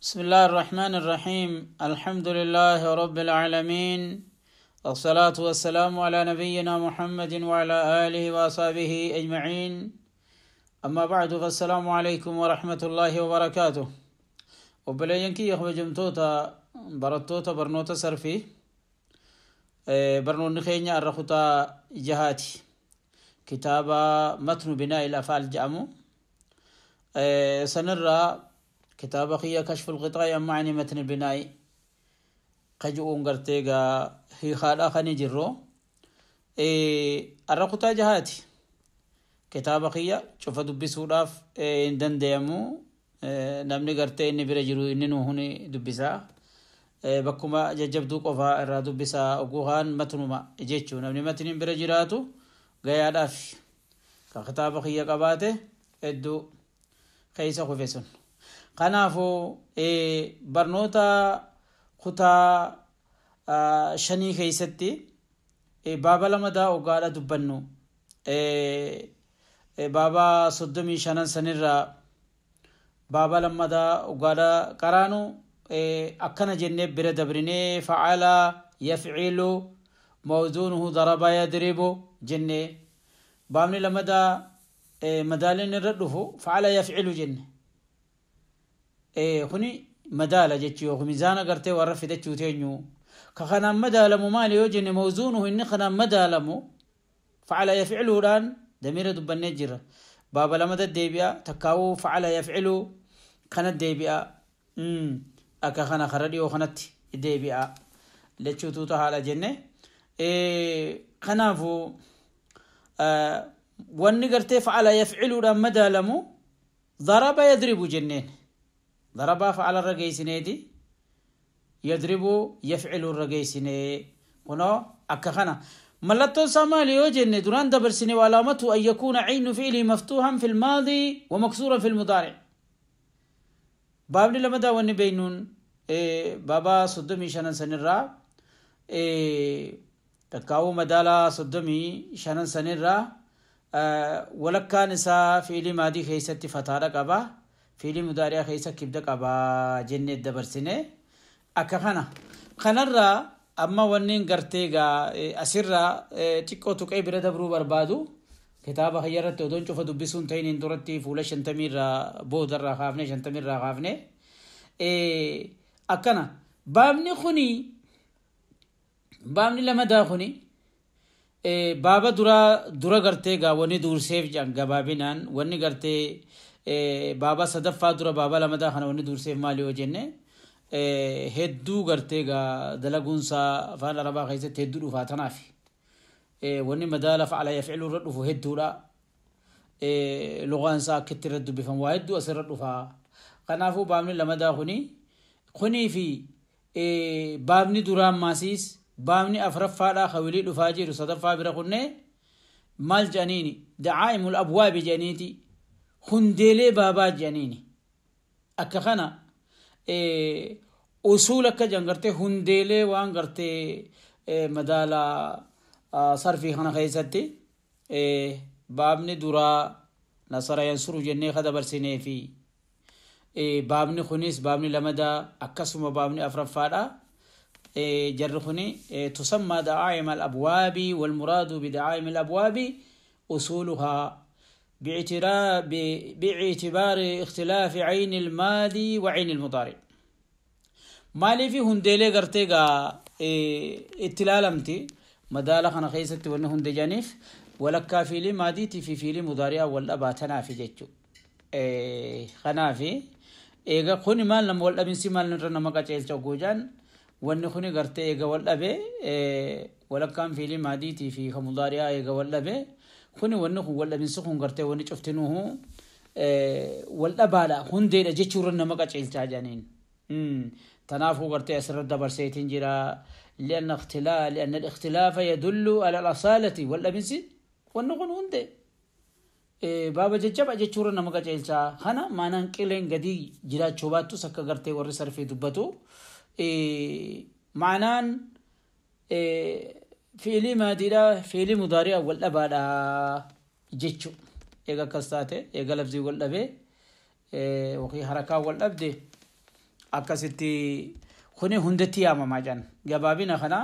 بسم الله الرحمن الرحيم. الحمد لله رب العالمين، الصلاة والسلام على نبينا محمد وعلى آله وأصحابه أجمعين. أما بعد، فالسلام عليكم ورحمة الله وبركاته. Obboleeyyan kiyya kabajamtoota barattoota barnoota sarfii, barnoonni keenya irra kutaa jahaati. Kitaaba matnu binaa il af'aal jedhamu sanirraa kitaaba kiyya kashful qixaa'i an macaani matni binaa'i kaju'uun gartee gaa hiikaadhaa kani jirru arra kutaa jahaati. Kitaaba kiyya cufa dubbisuudhaaf hin dandeeyamu. Namni gartee inni bira jiru inni nuhuni dubbisaa, bakkuma jajjabduu qofaa irraa dubbisaa. Oguhaan matnuma jechuu namni matniin bira jiraatu gayaadhaaf ka kitaaba kiyya qabaate hedduu keessa kufe sun. Kanaafuu barnoota kutaa shanii keessatti baaba lamadaa ogaadha dubbannu, baaba 35 sanirraa baaba lammadaa ogaadha qaraanu akkana jennee bira dabrinee, facala yafcilu mawzuunuhu daraba yadribu jennee, baabni lamadaa madaalin irra dhufu facala yafcilu jenne. Kuni madaala jechuu yookiin mizaana gartee warra fidachuu teenyu ka kanaan madaalamu maali yoo jenne, mawzuunuhu inni kanaan madaalamu facala yafciluudhaan damiira dubbannee jira. Baaba lama deddeebi'a, takkaawuu facala yafcilu kana deebi'a, akka kana kara dhiyoo kanatti deebi'a jechuutu haala jenne. Kanaafuu wanni gartee facala yafciluudhaan madaalamu daraba yadribu jenneen, darabaa facala irra geeysineeti, yadribu yafcilu irra geeysinee. Kunoo akka kana mallattoon isaa maali yoo jenne, duraan dabarsine, وعلامته أن يكون عين فعله مفتوحا في الماضي ومكسورا في المضارع. Baabni lamadaa wanni beeynuun baaba 35 sanirraa, takkaawuu madaalaa 35 sanirraa, walakkaan isaa fiilii maadii keessatti fataadha qaba, fiilii mudaariyaa keessa kibda qaba jennee dabarsine. Akka kana kanarraa amma wanni gartee gaa asirraa xiqqoo tuqee bira dabruu barbaadu, kitaaba kiyyarratti odoon cufa dubbisuun ta'iniin duratti fuula 50rraa boodarraa kaafne, 50rraa kaafne. Akkana baabni kuni, baabni lamadaa kuni, baaba duraa dura gartee gaa wanni duurseef jedhan, gabaabinaan wanni gartee baaba sadaffaa dura baaba lamadaa kana wanni duurseef maali yoo jenne, hedduu gartee gaa dalaguunsaa afaan arabaa keessatti hedduu dhufaa. Tanaaf wanni madaala facala yafciluu irra dhufu hedduudha. Lugaan isaa akkitti irra dubbifamu waa hedduu asirra dhufaa. Kanaafuu baabni lamadaa kuni kunii fi baabni duraan maasiis baabni afraffaadhaa kawilii dhufaa jiru sadaffaa bira kunne maal jedhaniini, دعائم الأبواب jedhaniiti, hundeelee baabaa jedhaniini. Akka kana usuul akka jedhan gartee hundeelee waan gartee madaala sarfii kana keessatti baabni duraa نصر ينصر jennee ka dabarsinee fi baabni kunis baabni lamadaa akkasuma baabni afraffaadha. Jarri kuni تسمى دعائم الأبواب، والمراد بدعائم الأبواب أصولها باعتبار اختلاف عين الماضي وعين المضارع. Maaliif hundeelee gartee gaa itti ilaalamti madaala kana keessatti wanni hunde jedhaniif, walakkaa fiilii maadiitii fi fiilii mudaari'aa wal dhabaa tanaafi jechuudha. Kanaafi eega kuni maal nama wal dhabinsi maal irra nama qaceelcha goojaan, wanni kuni gartee eega wal dhabee, walakkaan fiilii maadiitii fi kan mudaari'aa eega wal dhabee, kuni wanni kun wal dhabinsi kun gartee wanni cuftinuhu wal dhabaadha, hundeedha jechuurra nama qaceelchaa jedhaniin. Tanaafuu gartee asirra dabarseetiin jira. لأن الاختلاف يدل على الأصالة. Wal dhabinsi wanni kun hundee baaba jajjaba jechuurra nama qaceelchaa. Kana maanaan qileen gadi jiraachuu baattus, akka gartee warri sarfii dubbatu, maanaan fiilii maadiidha fiilii mudaari'a wal dhabaadha jechu. Eega akkas taate, eega lafzii wal dhabee yookiin harakaa wal dhabde, Akkasitti kuni hundatti yaamamaa jedhan gabaabina kana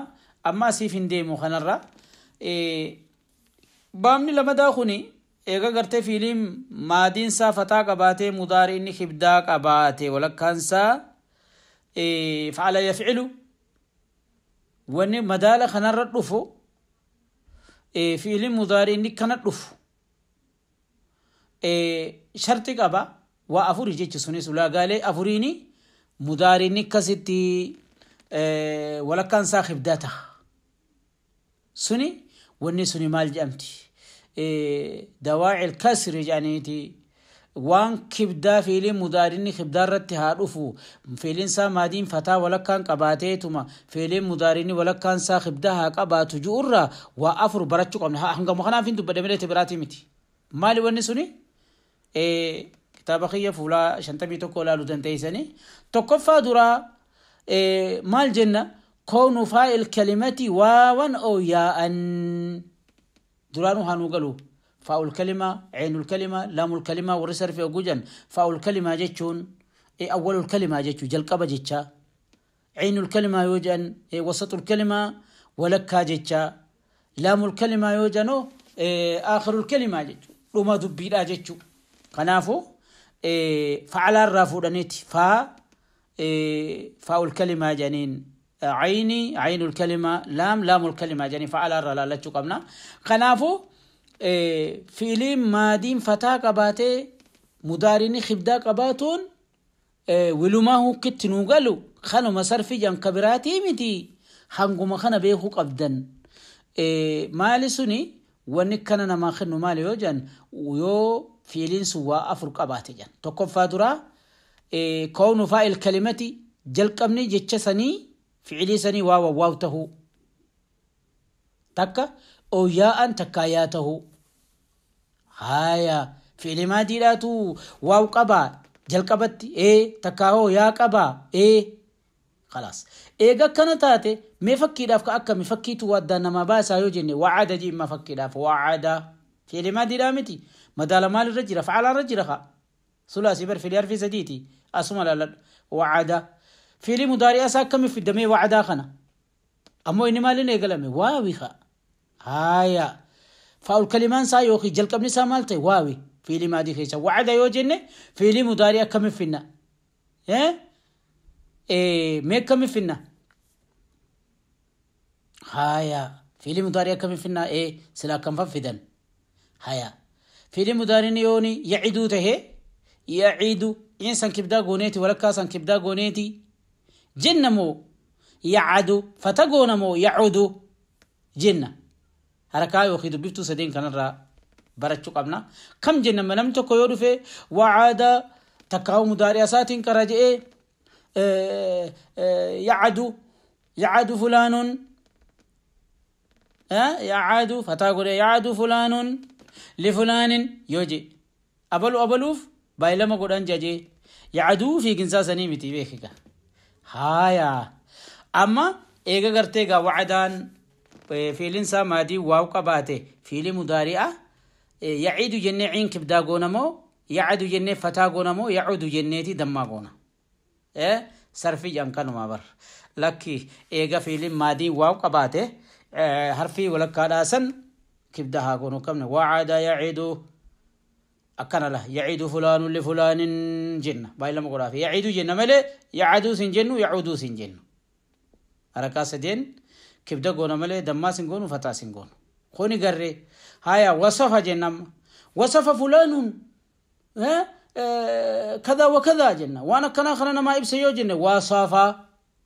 amma asiif hin deemu kanarra. Baabni lamadaa kuni eega gartee fiiliin maadiinsaa fataa qabaatee mudaari inni kibdaa qabaate walakkaansaa facala yafcilu wanni madaala kanarra dhufu fiiliin mudaari inni kana dhufu sharti qaba waa afuri jechi sunis ulaagaalee afuriini mudaari inni akkasitti walakkaansaa kibdaa ta'a suni wanni suni maal jedhamti dawaaci ilkasri jedhaniiti waan kibdaa fiiliin mudaarinni kibdaa irratti haa dhufu fiiliin isaa maadiin fataa walakkaan qabaateetuma fiiliin mudaarinni walakkaan isaa kibdaa haa qabaatu ju'urraa waa afur barachuu qabna hangama kanaaf hin dubbadhe malee biraatii miti maali wanni suni kitaaba kiyya fuulaa 51 ilaaluu dandeessanii tokkoffaa duraa maal jenna koonu faa'il kalimati waawan oo yaa'an duraanuu haa nuu galu فاء الكلمة عين الكلمة لام الكلمة ورسر في أجوجن فاء الكلمة جتشون أول الكلمة جتشو جلقبة جتشا عين الكلمة يوجن وسط الكلمة ولكا جتشا لام الكلمة يوجنو آخر الكلمة جتشو رما دبيلا جتشو كنافو فعلى الرافو دنيتي فاء الكلمة جنين عيني عين الكلمة لام لام الكلمة جنين فعلى الرلا لتشو قبنا كنافو fiiliin maadiin fataa qabaatee mudaarini kibdaa qabaatuun wilumaa hukkitti nuu galu kanuma sarfi jan kabiraatii miti hanguma kana beekuu qabdan maali suni wanni kana namaa kennu maali yoo jan yoo fiiliin sun waa afur qabaate jan tokkoffaa duraa koonu faa'il kalimati jalqabni jecha sanii fiilii sanii waa waaw tahuu takka oo yaa'an takkaa yaa tahuu haya fi'li maadiidhaatu waaw qabaa jalqabatti takkaa hoo yaa qabaa khalaas eega akkana taate mee fakkiidhaaf ka akkami fakkiitu waddaan namaa baasaa yoo jenne wacada ji'imma fakkiidhaaf wacada fi'li maadiidhaa miti madaala maalirra jira facalaarra jira ka sulaasii bar fi'li harfi sadiiti asuma laaladhu wacada fi'li mudaari'a isaa akkami fiddamee wacadaa kana ammoo inni maaliin eegalame waawi ka haya faa'ul kalimaan isaa yookiin jalqabni isaa maal ta'e waawi fiilii maadii keessa wacada yoo jenne fiilii mudaarii akkami finna mee akkami finna haya fiilii mudaarii akkami finna sila akkam faffidan haya fiilii mudaariin yooni yaciduu tahe yacidu insan kibdaa gooneeti walakkaa san kibdaa gooneeti jenna moo yacadu fata goona moo yacudu jenna harakaa yookiin dubbiftuu sadeen kanarraa barachuu qabna. Kam jenna namni tokko yoo dhufe wacada takkaa mudaari'a isaatiin qara je'ee yacadu yacadu fulaanun yacadu fataa godhe yacadu fulaanun lifulaanin yoo je abalu abaluuf baay'ilama godhan jajee yacaduu fiiginsaa sanii miti beekika. Haaya amma eega gartee gaa wacadaan fiiliin isaa maadii waaw qabaate fiilii mudaari'a yaciidu jennee ciin kibdaa goona moo yacadu jennee fataa goona moo yacudu jenneeti dammaa goona sarfii jedhan kanumaa bar lakki eega fiiliin maadii waaw qabaate harfii walakkaadhaa san kibdaa haa goonu qabne wacada yacidu akkana la yacidu fulaanu lifulaanin jenna baay'ilama godhaafi yacidu jenna malee yacaduus hin jennu yacuduus hin jennu harakaa sadeen kibda goona malee dammaas hin goonu fataas hin goonu kuni garree haya wasafa jennam wasafa fulaanun kada wa kada jenna waan akkanaa kana namaa ibsa yoo jenne wasafa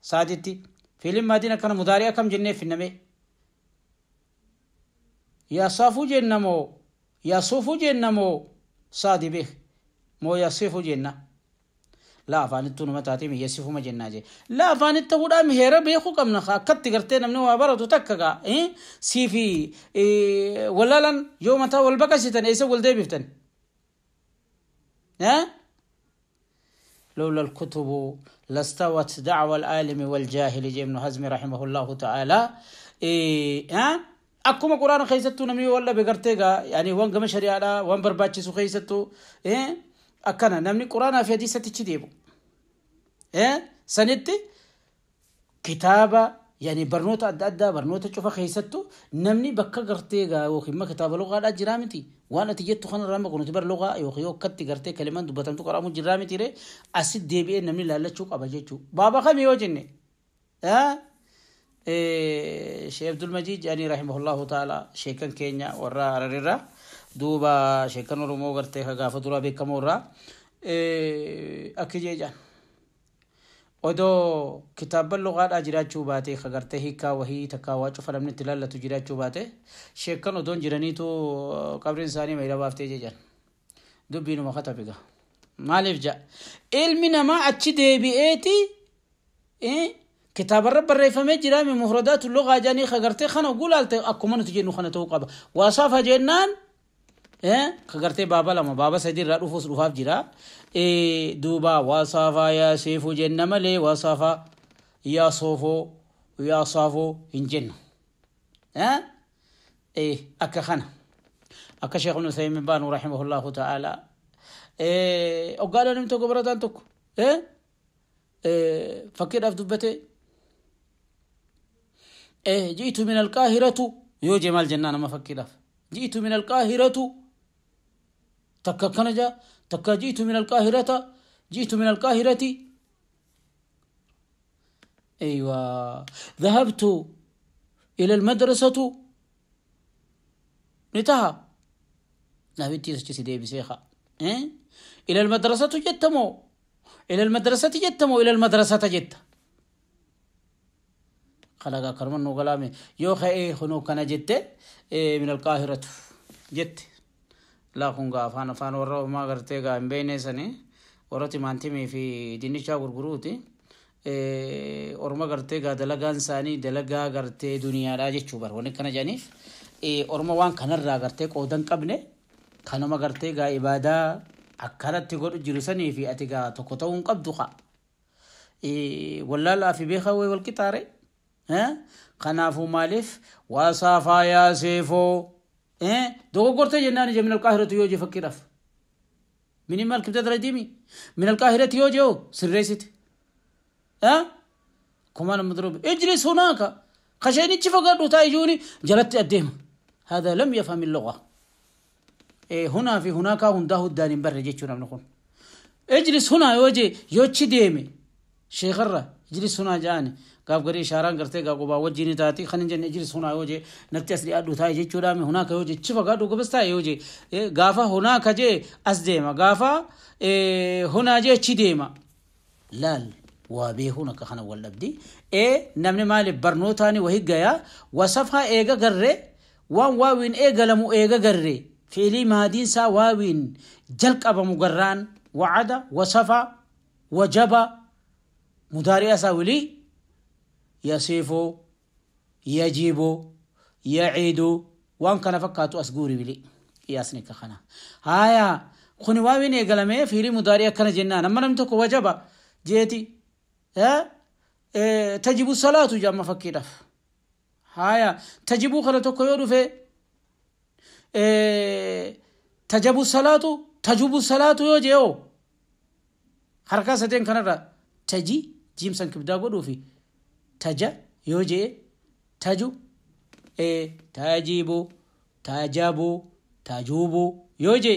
saaditti fiilin maadiin akkana mudaarii akkam jennee finname yasafu jenna moo yasufu jenna moo saadi beek moo yasifu jenna la afaanittuu nama taatee miyyessifuma jennaa jee la afaanitti hudhaa miheera beekuu qabna akkatti gartee namni waa baratu takka gaa siifi walaalan yoo mataa wal baqasitan eessa wal deebiftan لولا الكتب لاستوت دعوى العالم والجاهل جي ابن حزم رحمه الله تعالى akkuma quraana keessattuu namni walla beekartee gaa yaani waan gama shari'aadhaa waan barbaachisu keessattuu akkana namni quraanaa fi hadiisatti deebu. Sanitti kitaaba yani barnoota adda addaa barnoota cufa keessattu namni bakka gartee gaa yookiin immoo kitaaba lugaadhaa jiraa miti waan ati jettu kanarraa maqu nuti bar lugaa yookiin akkatti gartee kalimaan dubbatamtu qaraamu jiraa miti ree asit deebi'ee namni laallachuu qaba jechuu baaba kami yoo jenne Sheekh Abdul Majiid jedhanii rahimahullahu ta'ala sheekan keenya warra Hararirraa duuba sheekan Oromoo gartee gaafa duraa beekamoo irraa akki jee jedhan. Odoo kitaabban lugaadhaa jiraachuu baate ka gartee hiikaa wahii takkaa waa cufa namni itti laallatu jiraachuu baate sheekan odoon jiraniitu qabriin isaanii mayra baaftee jedhan. Dubbiinuma katabiga. Maaliif ja'a? Ilmi namaa achi deebi'eeti kitaabarra barreeffamee jira mi mufradaatu lugaa jedhanii ka gartee kana gulaalte akkuma nuti jennu kana ta'uu qaba. Waasafa jennaan ka gartee baaba lama baaba sadi irraa dhufuus dhufaaf jira. Duuba waasafa yaa seefuu jenna malee waasafa yaa soofoo yaa saafoo hin jennu. Akka kana akka Sheekh Ibn Uthaymin baanu rahimahullahu ta'ala oggaadhaan namni tokko barataan tokko fakkiidhaaf dubbatee ji'itu min alqaahiratu yoo jee maal jennaan nama fakkiidhaaf ji'itu min alqaahiratu takka akkana jaa takka ji'itu min alqaahirata ji'itu min alqaahirati aywa dhahabtu ila almadrasatu ni taha naabitti achi si deebisee haa ila almadrasatu jettamoo ila almadrasati jettamoo ila almadrasata jetta خلاص كرمان نقلامي يو خي خنو كان جت من القاهرة جت لا خونغا فان فان ورا ما قرتي غا بين سني ورتي مانتي في دينيشا غرغروتي orma gartee gaa dalagaan isaanii dalagaa gartee duniyaadhaa jechuu bar wanni kana jedhaniif orma waan kanarraa gartee qoodan qabne kanuma gartee gaa ibaadaa akkanatti godhu jiru sanii fi ati gaa tokko ta'uu hin qabdu qa wallaalaa fi beekaa wayi wal qixaare kanaafuu maaliif waasaafaa yaa seefoo dogoggortee jennaan ija min alqaahiratu yoo jee fakkiidhaaf minimaal kibda darajimi min alqaahirati yoo jee sirreessite كمان مضروب اجلس هناك خشيني فقد تايجوني جلت قديم هذا لم يفهم اللغة هنا في هناك هنده الداني بر جيتشونا بنقول اجلس هنا يوجي يوتشي ديمي شيخ الرا اجلس هنا جاني قاب قري إشارة قرتي قاب قبا وجيني تاتي خلينا جن اجلس هنا يوجي نتي أدو تاي جيتشونا من هناك يوجي شوف قادو قبس تاي يوجي قافا هناك جي أزديما قافا هنا جي تشي ديما لال وبيهون كخنا واللبدي نمني مالي برنوتاني وهي جايا وصفها إيجا جري وان واوين إيجا لمو إيجا جري فعلي مادين سا واوين جلك أبا مجران وعد وصفا وجب مداري أساولي يصيفو يجيبو يعيدو وان كان فكاتو أسجوري بلي ياسني كخنا هايا خني واوين إيجا لمي فعلي مداري كان جنان أما نمتك وجب جيتي تجب الصلاة جامع فكيرف هايا تجب خلتك يورف تجب الصلاة تجب الصلاة يوجيو حركة ستين كنرا تجي جيم سن كبدا قدو في تجا يوجي تجو تجيب تجابو تجوبو يوجي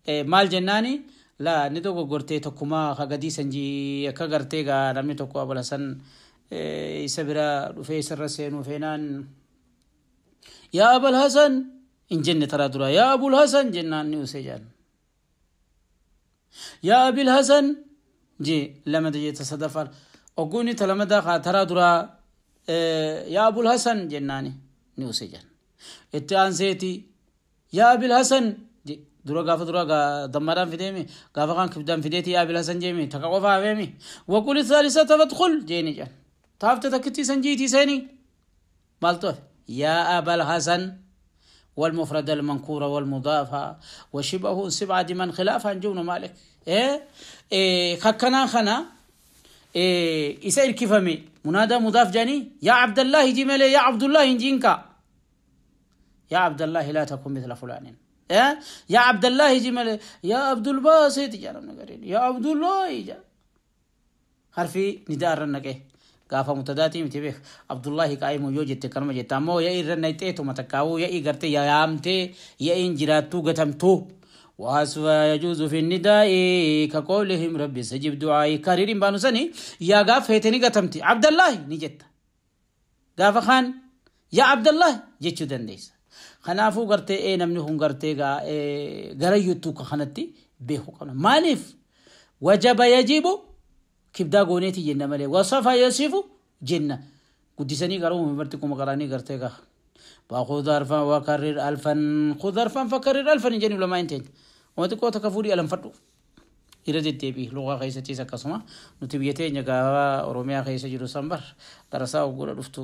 مال جناني لا ندوغو غورتي تكما خغدي سنجي اكا غرتي غا نمني توكو ابو الحسن يسبرا رفي سرسين فينان يا ابو الحسن ان جن ترى درا يا ابو الحسن جنان نيوسجان يا ابي الحسن جي لما تجي تصدفر اغوني تلمدا خاطر درا يا ابو الحسن جناني نيوسجان اتان يا ابي الحسن درا غاف درا غا دمران فيديمي غاف كان كبدان فيديتي يا ابي الحسن جيمي تقوفا فيمي وقول الثالثة فادخل جيني جان تافت تكتي سنجيتي سيني مالتوف يا ابا الحسن والمفرد المنكور والمضاف وشبهه سبعة من خلافها جون مالك خكنا خنا يسأل كيفمي منادى مضاف جاني يا عبد الله جمالي يا عبد الله جينكا يا عبد الله لا تكن مثل فلان يا عبد الله جمال يا عبد الباسط يا يا عبد الله يا Harfii nidaa irra naqee gaafa mutadaatii miti beek Abdullaahi qaa'imu yoo jette kanuma jette ammoo ya'i irra naqxeetuma takkaawuu ya'i gartee yaamtee ya'iin jiraattuu gatamtuu. واسوا يجوز في النداء كقولهم ربي استجب دعائي كريم بانو سني يا غاف هيتني غتمتي عبد الله نجت غاف خان يا عبد الله جتشو دنديس خنافو غرتي اي نمني هون غرتي غا اي غريتو كخنتي بيخو قنا مالف وجب يجب كبدا غونيتي جنة مالي وصف يصف جنة قدسني غرو مبرتكم غراني غرتي غا وخذ أرفا وكرر ألفا خذ أرفا فكرر ألفا جنب لما ينتهي وتكو تكفوري ألم فتو إردت تبي لغة خيستي سكسما نتبيتي نجوا أوروميا خيس جلو سامبر درسا وقول رفتو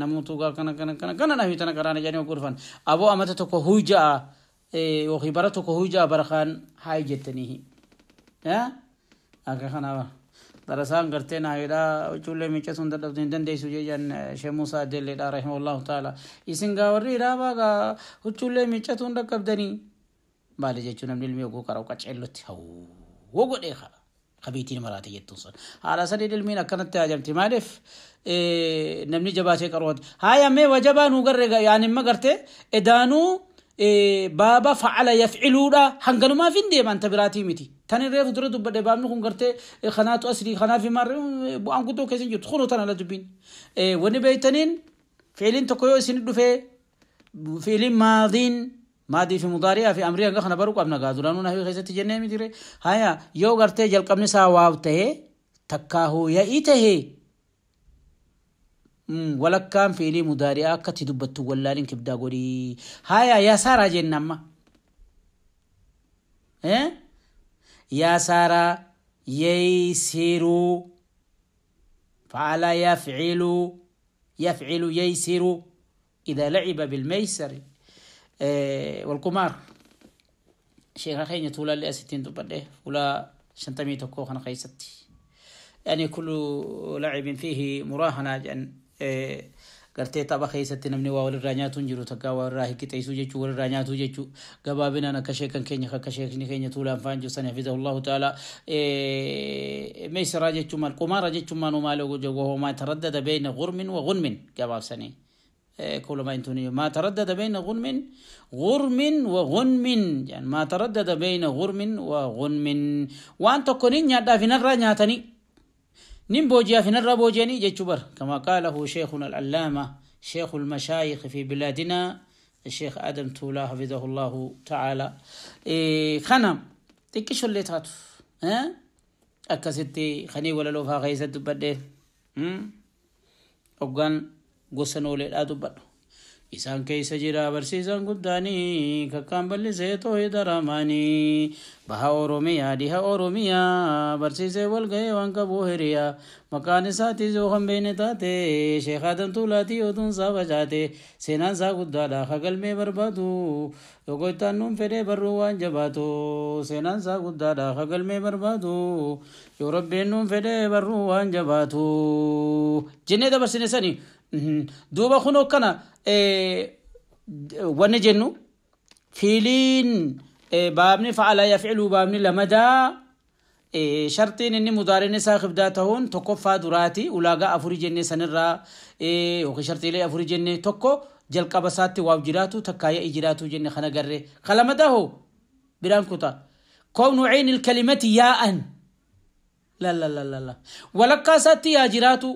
نموتو غا كنا كنا كنا كنا نهي تنا كراني جاني وقول فان أبو أمته تكو هوجا وخبرة تكو هوجا برخان هاي جتني ها أكخنا درسان gartee naayidha ijoollee miica sun dadhabdu hin dandeessu jedhan Sheekh Muusaa Adelleedha rahimahullahu ta'ala. Isin gaa warri hiraabaa gaa huccuullee miicatuun dhaqqabdanii maali jechuun namni ilmi oguu qara'u qaceellotti hawwoo godhee qabiitiin maraate jettuun sun. Haala sadii ilmiin akkanatti haajamti maaliif namni jabaatee qaruwati. Haaya mee wajabaa nuu garree yaani imma gartee edaanuu baaba facala yafciluudha hanganumaaf hin deeman ta biraatii miti. Tan irree fuuldura dubbadhe baabni kun gartee kanaatu asrii kanaaf himarre bu'aan guddoo keessa hin jirtu kunoo tana la dubbiin. Wanni beeytaniin fiiliin tokko yoo isin dhufee fiiliin maadiin maadii fi mudaari'aa fi amrii hanga kana baruu qabna gaa duraanuu nahii keessatti jennee miti ree. Haya yoo gartee jalqabni isaa waaw tahee takkaahuu ya'ii tahee walakkaan fiilii mudaari'aa akkatti dubbattu wallaaliin kibdaa godhii. Haya yaa saaraa jenna amma. يسر ييسر فعل يفعل يفعل ييسر إذا لعب بالميسر والقمار شيخ خيني طول اللي 60 دبله ولا شنتمي تكو خنا قيستي يعني كل لعب فيه مراهنة جن gartee tapha keessatti namni waa walirraa nyaatu hin jiru takka walirraa hiqixeessuu jechuu walirraa nyaatu jechuu gabaabinaan akka sheekan keenya akka sheekni keenya tuulaan faan jiru sani hafizahullahu ta'ala meeysiraa jechuun maal qumaara jechuun maal maal وهو ما تردد بين غرم وغنم gabaabsanii كل ما انتوني ما تردد بين غرم وغنم يعني ما تردد بين غرم وغنم وان تكونين nyaadhaa fi narraa nyaatanii نم بوجيا في نرى بوجيني جتشبر كما قاله شيخنا العلامة شيخ المشايخ في بلادنا الشيخ آدم تولا حفظه الله تعالى. خنم تكشو اللي تاتف ها أكستي خني ولا لو فاغيزة دبده أوغان غسنو لي أدبده Isaan keessa jira barsiisaan guddaanii kakkaan bal'isee too'ee daramaanii baha Oromiyaa dhiha Oromiyaa barsiisee walga'ee waan qabu hiriyaa maqaan isaatis yoo kan beekne taate Sheekh Adam Tuulaatii oduun isaa facaate seenaan isaa guddaadha kagalmee barbaadu yoo gooftaan nuun fedhee barruu waan jabaatu seenaan isaa guddaadha kagalmee barbaadu yoo rabbiin nuun fedhee barruu waan jabaatu jennee dabarsine sanii. Duuba kunoo kana wanni jennu fiiliin baabni facala yafcilu baabni lamadaa shartiin inni mudaariin isaa kibdaa ta'uun tokkoffaa duraati ulaagaa afurii jennee sanirraa yookiin shartiilee afurii jennee tokko jalqaba isaatti waaf jiraatu takkaa ya'i jiraatu jenne kana garree kalamadaa hoo biraan kutaa kownu cayni ilkalimati yaa'an la la la la la walakkaa isaatti yaa jiraatu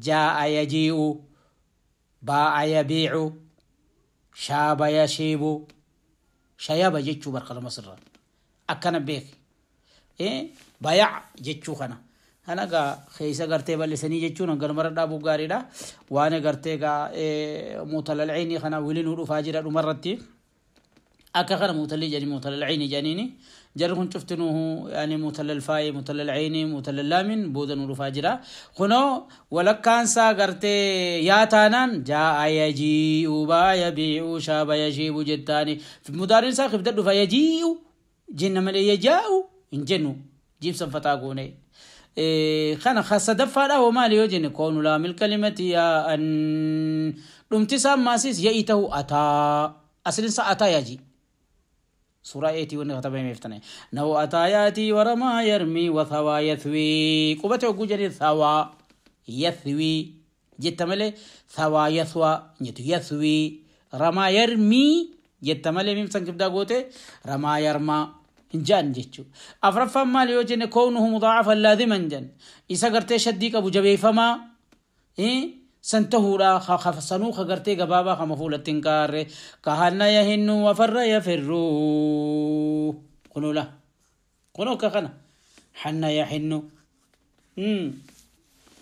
جاء يجيء باع يبيع شاب يشيب شياب جتشو برقل مصر أكنا بيك إيه بايع جتشو خنا أنا قا خيسة قرتي باللساني جتشو نقر مرة أبو قاري وأنا قرتي قا إيه موتل العيني خنا ولين فاجر مرتي أكا خنا موتل جاني موتل العيني جانيني جرهم شفتنوه يعني موتل الفاي موتل العيني موتل اللامن بودن ورفاجرا خنو ولكان ساغرتي يا تانان جاء يجيء با يبيع شاب يشيب جتاني في مدارين ساخف ددو فيجيء جن من يجاء إن جنو جيب سنفتاقوني خنا خاصة دفع له مالي يجن كون لام الكلمة يا أن دمتسام ماسيس يئته أتا أصل أتا يجي Suuraa eetii wanni katabame iftane. Nawu ataayaati waramaa yarmii wathawaa yathwii. Qubate hogguu jedhee thawaa yathwii jetta malee thawaa yathwaa jettu yathwii ramaa yarmii jetta malee miimsan kibdaa goote ramaa yarmaa hin jedhan jechuudha. Afraffaan maali yoo jenne koonuhu mudaacafa laaziman jen isa gartee shaddii qabu jabeeffamaa san tahuudha sanuu ka gartee gabaabaa kama fuulatti hin kaarre kahanna yahinnu wafarra yafirru kunula kunoo ka kana hanna yahinnu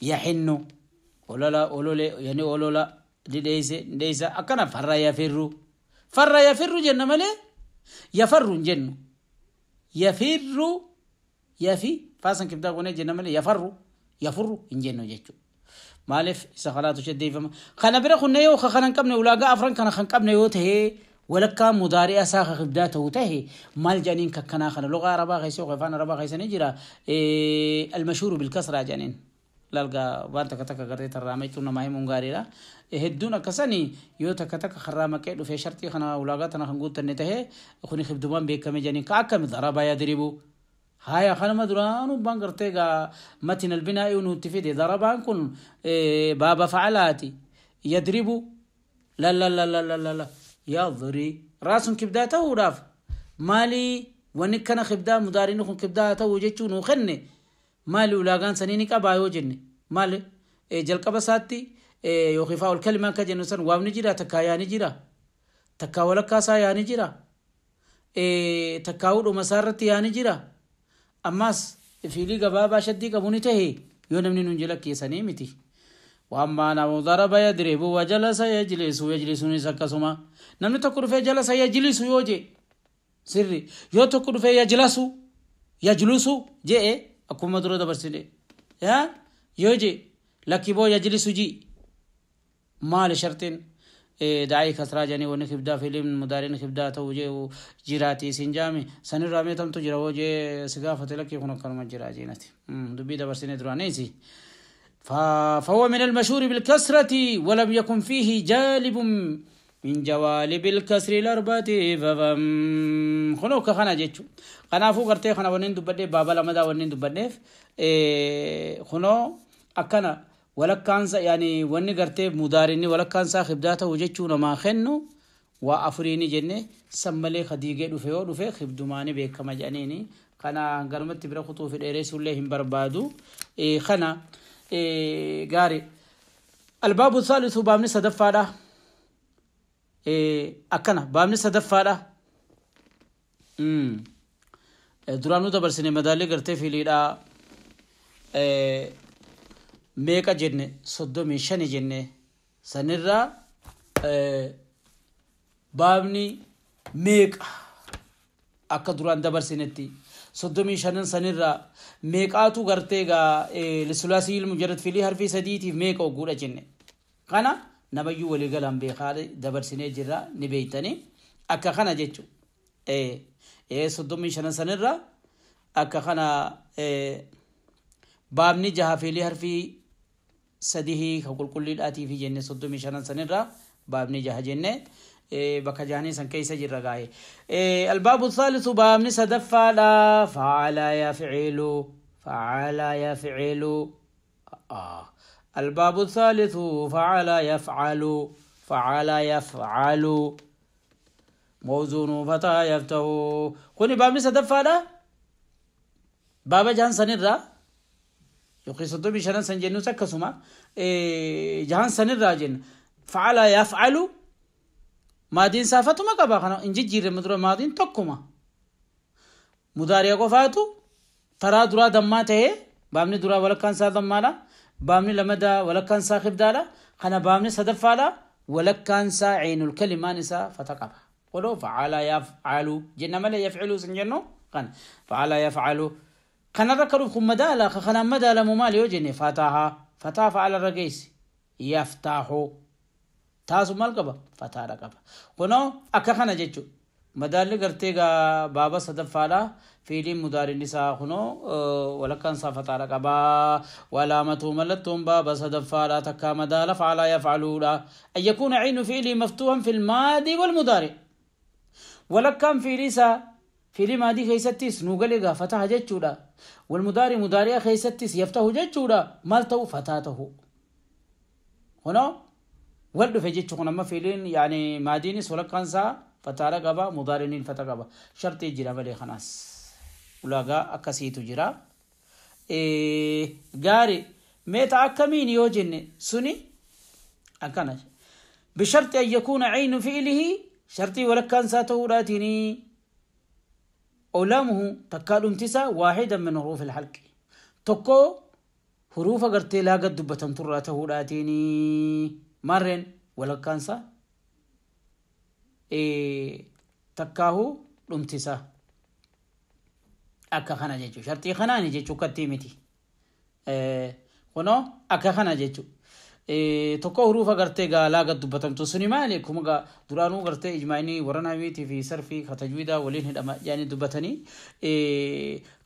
yahinnu olola olole yani olola didheeyse dheeysa akkana farra yafirru farra yafirru jenna malee yafarru hin jennu yafirru yafi faasan kibdaa goonee jenna malee yafarru yafurru hin jennu jechuudha. Maaliif isa kanaatu shaddeeffama. Kana bira kunne yoo kana hin qabne ulaagaa afran kana kan qabne yoo ta'e walakkaa mudaari'a isaa ka kibdaa ta'u ta'e maal jedhaniin kakkanaa kana lugaa arabaa keessa yookaan afaan arabaa keessa ni jira almashuuru bilkasraa jedhaniin. Lalgaa waan takka takka gartee tarraama jechuun namaa himuun gaariidha. Hedduun akkasanii yoo takka takka karraa maqee dhufee shartii kana ulaagaa tana kan guuttanne ta'e kuni kibdumaan beekame jedhaniin ka akkami daraba yadribu. هاي خانم دران وبان قرتيغا متن البناء ونوتفيدي ضربان كن إيه بابا فعلاتي يضرب لا لا لا لا لا لا يضري راس كبداته وراف مالي ونكنا خبدا مدارين كن كبداته وجتشو نوخني مالي ولاغان سنيني كبايو جني مالي إيه جلقب ساتي إيه يوخفاء الكلمة كجنسن واو نجرا تكايا نجرا تكاولا كاسا يا نجرا إيه تكاود مسارتي يا نجرا ammas fiilii gabaabaa shaddii qabu ni tahe yoo namni nun jala keessanii miti. Waammaa namu daraba yadribu wa jalasa yajlisu yajlisuunis akkasuma namni tokko dhufee jalasa yajlisu yoo jee sirri yoo tokko dhufee yajlasu yajlusu jee akkuma dura dabarsine yaa yoo jee lakkiboo yajlisu ji maali shartiin داعي كسرا جاني وني خبدا فيلم مدارين خبدا تو جي جيراتي سنجامي سن رامي تم تو جراو جي سغافه لك يكون كلمه جرا جينتي دبي دبرسين درانيسي فهو من المشهور بالكسرة ولم يكن فيه جالب من جوالب الكسر الأربعة ففم خلوك خنا جيتشو خنا فو غرتي خنا ونين دبدي بابا لمدا ونين دبديف خنو أكنا walakkaansa yani wanni gartee mudaarinni walakkaansaa kibdaa ta'u jechuu namaa kennu waa afuriini jenne san malee kadiigee dhufe yoo dhufe kibdumaani beekama jedhaniini kana garumatti bira kutuu fi dheeressuullee hin barbaadu kana gaari. Albaabu saalisu baabni sadaffaadha. Akkana baabni sadaffaadha. Duraanuu dabarsine madaalli gartee fiiliidhaa meeqa jenne 35 jenne sanirraa baabni meeqa akka duraan dabarsinetti 35 sanirraa meeqaatu gartee gaa lisulaasii mujarrad filii harfii sadiitiif meeqa ogguudha jenne kana namayyuu walii galaan beekaa dabarsinee jirra ni beeytanii akka kana jechu 35 sanirraa akka kana baabni jaha filii harfii sadihii ka qulqulliidhaatii fi jenne 35 sanirraa baabni jaha jenne bakka jahanii san keessa jirra gaa'e. Albaabu thaalithu baabni sadaffaadha facala yafcilu facala yafcilu albaabu thaalithu facala yafcalu facala yafcalu mawzuunu fataa yaftahu kuni baabni sadaffaadha baaba jahan sanirraa yookiin 35 san jennus akkasuma jahan sanirraa jenna facala yafcalu maadiin saafatuma qaba kana hin jijjiirre dura maadiin tokkuma mudaariya qofaatu taraa duraa dammaa ta'ee baabni duraa walakkaan isaa dammaadha baabni lamadaa walakkaan isaa kibdaadha kana baabni sadaffaadha walakkaan isaa ceenul kalimaan isaa fata qaba odoo facala yafcalu jenna malee yafcilu sin jennu kana facala yafcalu kanarra ka dhufu madaala ka kanaan madaalamu maali yoo jenne fataha fataa facala irra geessi yaftaahu taasu maal qaba fataadha qaba kunoo akka kana jechuudha madaalli gartee gaa baaba sadaffaadha fiiliin mudaarin isaa kunoo walakkaan isaa fataadha qaba walaamatu mallattoon baaba sadaffaadha takkaa madaala facalaa yafcaluudha an yakuuna caynu fiilii maftuuhan fi lmaadi walmudaari walakkaan fiilii isaa Fiilii maadii keessattis nuu galee gaa fataha jechuudha. Wal mudaari mudaari'a keessattis yaftahu jechuudha. Maal ta'u fataa ta'u. Kunoo wal dhufe jechuu kun amma fiiliin yaani maadiinis walakkaan isaa fataadha qaba, mudaariniin fata qaba. Shartii jira malee kanaas. Ulaagaa akkasiitu jira. Gaari meeta akkamiin yoo jenne suni akkana. Bisharti an yakuuna caynu fi'ilihi shartii walakkaan isaa ta'uudhaatiin olamuhu takkaa dhumtisa waahidan min huruufi alhalqi. Tokko huruufa gartee laaga dubbatamturraa ta'uudhaatiin marreen walakkaan isaa takkaahu dhumtisa. Akka kana jechuudha. Shartii kanaani jechuu kattii miti. Kunoo akka kana jechuudha. Tokko huruufa gartee gaa laaga dubbatamtu suni maali? Akkuma gaa duraanuu gartee ijmaa'inii warra naawiitii fi sarfii katajwiidaa waliin hidhama jedhanii dubbatanii.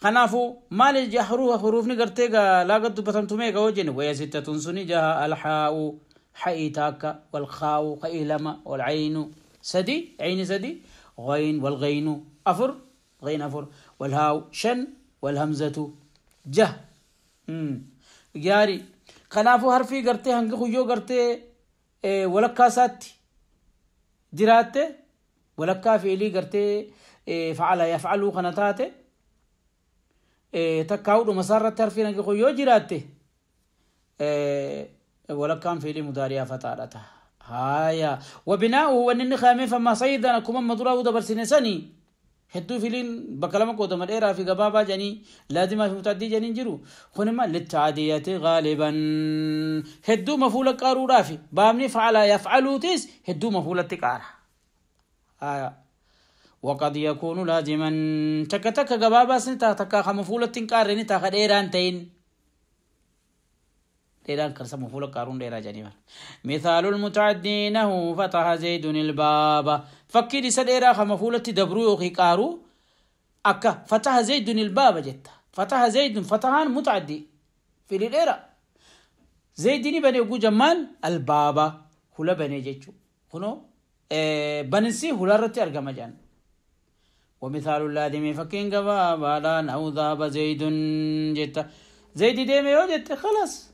Kanaafuu maali huruufni gartee gaa laaga dubbatamtu meeqa yoo jenne waya sittatun suni jaha alhaa'u ha'ii taakka walkaa'u ha'ii lama walcaynu sadi cayni sadi ghayn walghaynu afur غين أفر والهاو شن والهمزة جه جاري خلافو حرفي قرتي هنگ خيو قرتي ولكا سات جراتي ولكا فعلي قرتي فعل يفعلو خنتاتي تكاودو مسارة حرفي هنگ خيو جراتي ولكا فعلي مضارع فتارته هايا وبناؤه ونن خامي فما سيدنا كما مدراو دبر سنسني hedduu filiin bakka lama qoodama dheeraa fi gabaabaa jedhanii laazimaa fi mutaddii jedhanii jiru. Kun immoo littaadiyati gaaliban hedduu mafuula qaaruudhaaf baabni facala yafcaluutis hedduu mafuulatti qaara. وقد يكون لازما تك تك gabaabaa ni ta'a takka ka mafuulatti hin qaarre ni ta'a ka dheeraan ta'in. ديران كرسم مفعول قارون ديرا جاني مثال المتعدي انه فتح زيد الباب فكيد سديرا مفعول تدبرو يوخي قارو اكا فتح زيد الباب جت فتح زيد فتحان متعدي في الديرا زيدني بني جو جمال الباب هلا بني جچو كنو بنسي هلا رتي ارغما جان ومثال اللازم فكين غبا لا نو ذهب زيد جت زيد ديمه يو جت خلاص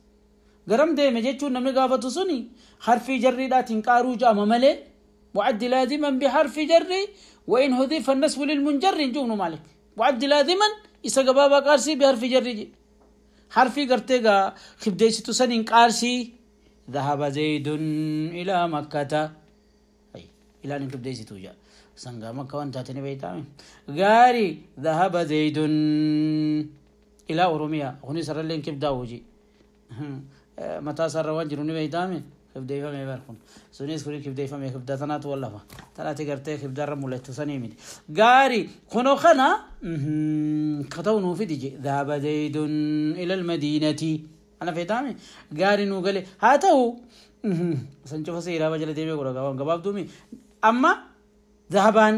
garam deeme jechuun namni gaafatu suni harfii jarriidhaatiin qaaruu jaama malee وعد لازما بحرف جر وإن هذف النسب للمنجر جون مالك وعد لازما إسا قبابا قارسي بحرف جر حرفي قرتيغا خبديستو سنين قارسي ذهب زيد إلى مكة أي إلى أن خبديستو جاء سنغا مكة وانت تاتني بيتامي غاري ذهب زيد إلى أوروميا هوني سر اللين كبداوجي متى سر وان جروني بيتامي خبديفامي بركون سونيس كوري خبديفامي خبدا تنات ولا تلاتي قرتي خبدا رمولت سنيمي غاري خنو خنا كتونو في ديجي ذهب زيد الى المدينه انا فيتامي غاري نو غلي هاتو سنچو فسيرا بجل ديبي غورا غوان غباب دومي اما ذهبان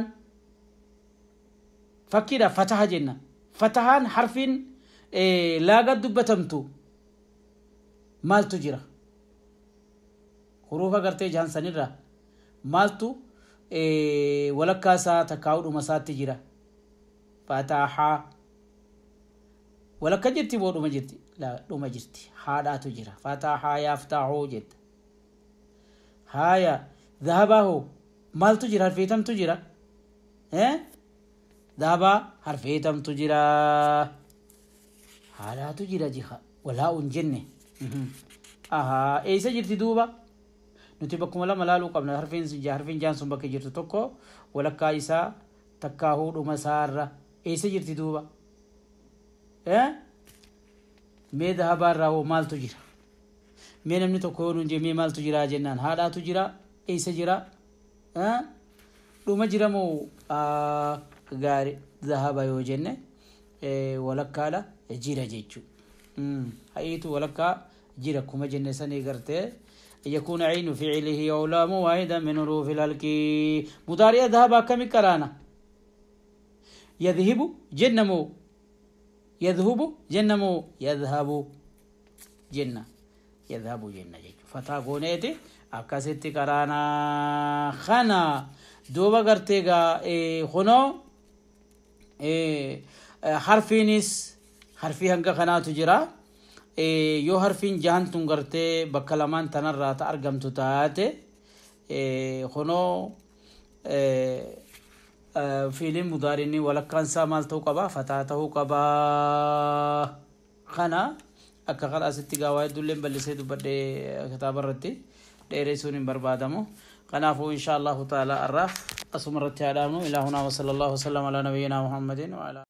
فكيدا فتح جنة فتحان حرفين لا قد دبتمتو مالتو جرا huruufa gartee jaansanirra maaltu walakkaa isaa takkaa'u dhuma isaatti jira. Fatahaa walakka jirti moo dhuma jirti? Dhuma jirti. Haadhaatu jira. Fatahaa yaaftaahuu jetta. Haaya dhahabaa hoo maaltu jira? Harfeetamtu jira. Dhahabaa harfeetamtu jira. Haadhaatu jira jiha. Walaa un jenne. Ahaa eessa jirti duuba? Nuti bakkuma lama laaluu qabna harfiin jaan sun bakka jirtu tokko walakkaa isaa takkaahuu dhuma isaarra eessa jirti duuba? Mee dhahabaarraa hoo maaltu jira? Mee namni tokko yoo nuun jee mee maaltu jira jennaan haadhaatu jira eessa jira? Dhuma jira moo gaari dhahaba yoo jenne walakkaadha jira jechuudha. Ha'iitu walakkaa jira kuma jenne sanii gartee. يكون عين فعله أولام واحدا من حروف الحلق مضارع ذهب كم كرانا يذهب جنمو يذهب جنمو يذهب جنة يذهب جنة فتا غونيتي أكاسيتي كرانا خنا دوبا غرتيغا خنو Harfiinis harfii hanga kanaatu jira. Yoo harfiin jahan tun gartee bakka lamaan tanarraa ta argamtu taate, kunoo fiiliin mudaariin walakkaan isaa maal ta'uu qaba? Fataa ta'uu qaba. Kana akka kana asitti gaawaa hedduulleen bal'isee dubbadhee kitaaba irratti dheeressuun hin barbaadamu. Kanaafuu insha Allahu ta'ala arraaf asuma irratti haa dhaabnu. Ilaahunaa wa sallallahu wasallam ala nabiyyinaa Muhammadin wa ala